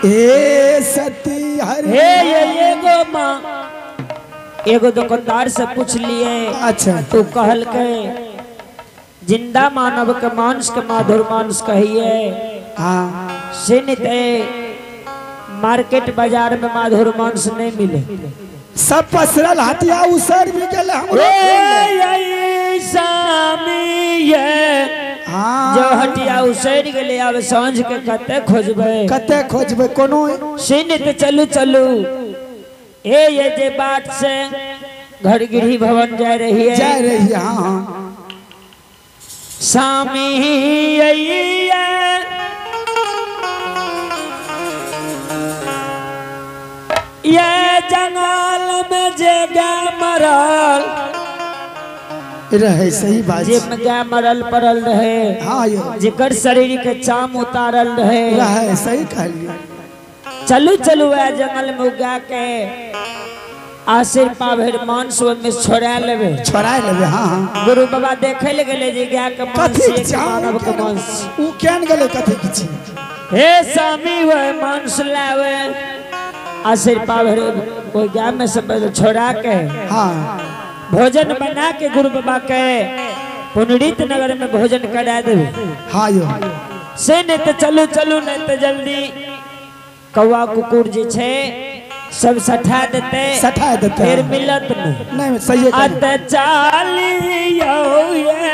ए सती हरि हे ये एगो माँ एगो दुकानदार से पूछ लिए। अच्छा तू कहल के जिंदा मानव के मांस के माधुर मांस कहिए। हाँ से मार्केट बाजार में माधुर मांस नहीं मिले। सब पसरल हटिया उसर भी गेल हमरो हाँ जो हटिया उसर गेले अब सांझ के कते खोजबे कते खोजबे कोनो से ते चलू चलू। ए ये जे बाट से घर गिरी भवन जा रही है जा रही है। हाँ हाँ सामी ये जंगल में जे गाय मरल रहे सही बात जे गाय मरल पड़ल रहे। हाँ यो जेकर शरीर के चाम उतारल रहे रहे सही कहलिए। चलू चलू आ जंगल में उगा के आसिर पाभेर मांस में छोड़ा लेबे छोड़ा लेबे। हाँ हाँ गुरु बाबा देखे ले गेले जे गाय के मांस मानव के मांस उ केन गेले कथि किछि। हे स्वामी वह मांस लावे आसिर पाभेर ओइ गाय में सब छोड़ा के हाँ भोजन बना के गुरु बाबा के पुनरीत नगर में भोजन करा देबे। हाँ यो से नहीं तो चलू चलू नहीं तो जल्दी कौआ कुकुर जे छे सब सठा देते सठा देते फिर मिलत नहीं नहीं सही है। अत चालियो ये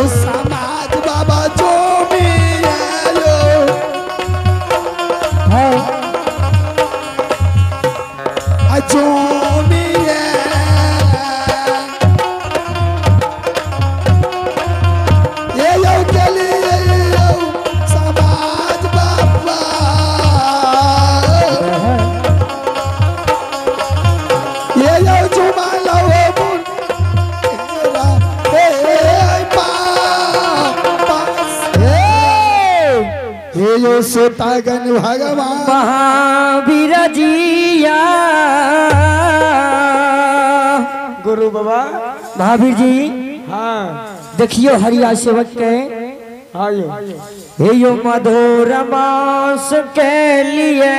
समाज बाबा जो यो श्रोतागण भगवान महावीर जिया। गुरु बाबा महावीर जी हाँ देखियो हरिया सेवक के हाँ हे यो मधुर मांस के लिए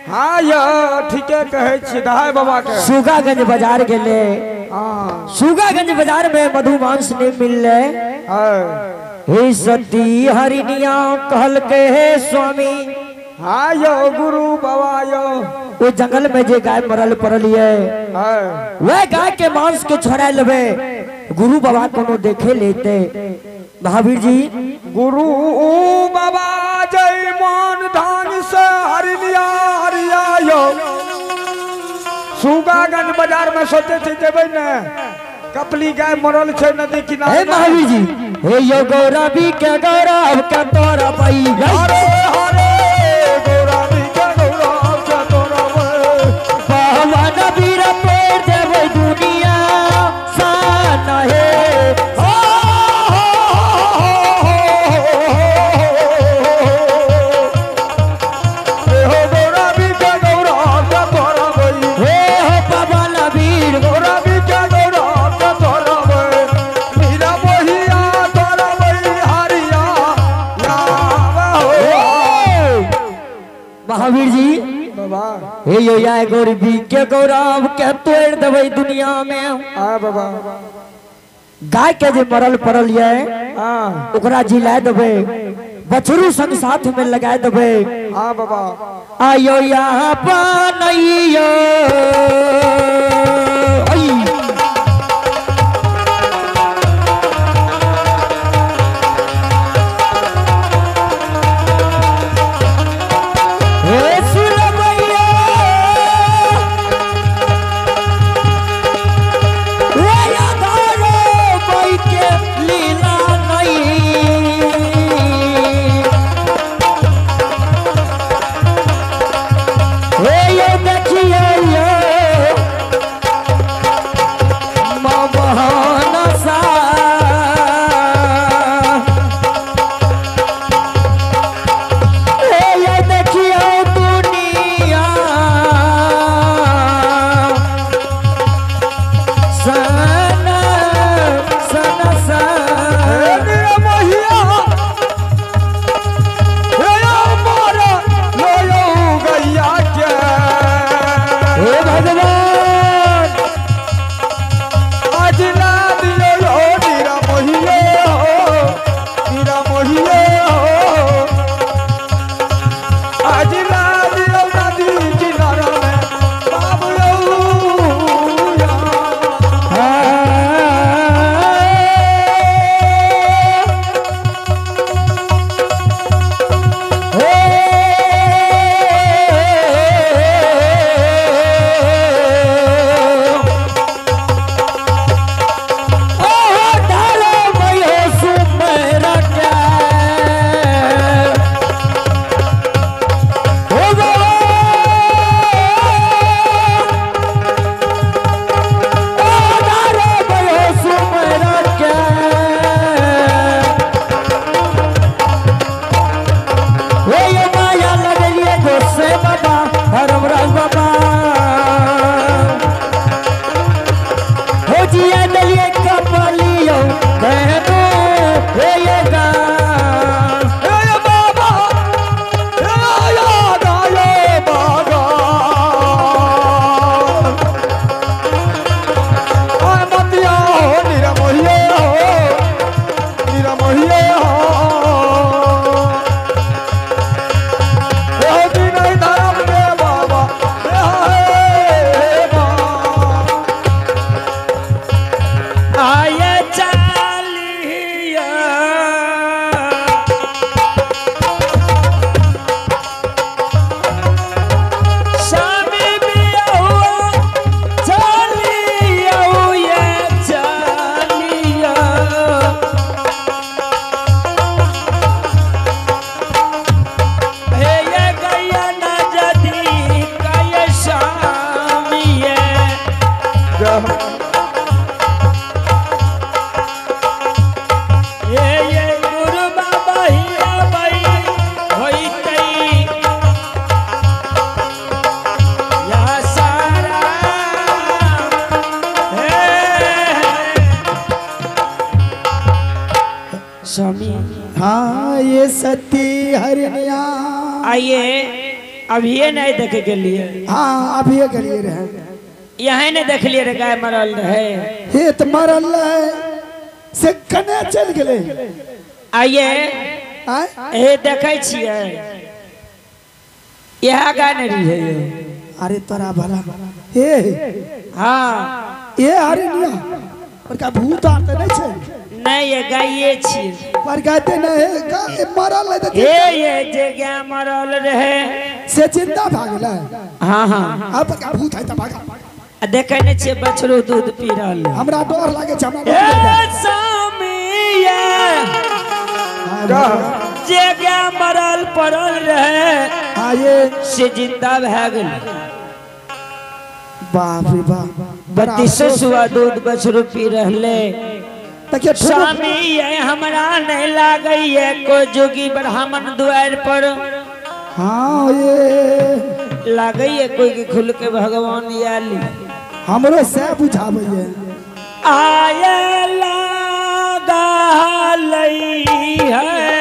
हाँ यो ठीक है कहे छी दहाय बाबा के। सुगागंज बाजार गेले, सुगागंज बाजार में मधु मांस नहीं मिलले। हे सती हरिणिया कहल के हे स्वामी हाँ यो गुरु बाबा यो वो जंगल में जे गाय मरल पड़ल ये वह गाय के मांस के छोड़ा लेबे गुरु बाबा कोनो देखे लेते। महावीर जी गुरु बाबा जय मान धान से हरिणिया हरिया यो सुगागंज बाजार में सोचे थे जेबै ने कपली गाय मरल छे नदी किनारे। हे महावीर जी हे यो गौरवी के गौरव के तोरा पई हरे हरे गौरवी के गौरव के तोरा पवन वीर तोड़ देबै दुनिया सान हे। महावीर जी बाबा हे यो या गौरवी के गौरव के तोड़ देबै दुनिया में। आ बाबा गाय के जे मरल पड़ल ये ओकरा जिला देबै बछरू संग साथ में लगा देबै। आ बाबा आयो यहाँ पानैयो देखिए। स्वामी हाँ ये सती हरिणिया आइए अभी ये नहीं देखे के लिए। हाँ अभी के लिए रहे यहाँ नहीं देख लिए रे गाय मरल रहे हे तो मरल रहे से कने चल गए। आइए हे देखे छिए यह गाय नहीं रही है। अरे तोरा भला हे हाँ ये हरिणिया पर का भूत आते नहीं छे। नहीं ये गाये छिए पर गाते नहीं गाय मरल रहे हे ये जे गाय मरल रहे से जिंदा भागला। हाँ हाँ अब का भूत है त भागा देखे नहीं छिए बछड़ो दूध पी रहल। हमरा डर लागे छै हमरा। ए स्वामी ये जे गाय मरल पड़ल रहे हाँ ये से जिंदा भए गेल। बाप रे बाप 32 सुआ दूध बछड़ो पी रहले। स्वामी ये हमरा नहीं लागे ये कोई जोगी ब्राह्मण द्वार पर। हाँ ये लागे ये कोई के खुल के भगवान आली हमरो से बुझावे ये आये लागा लई है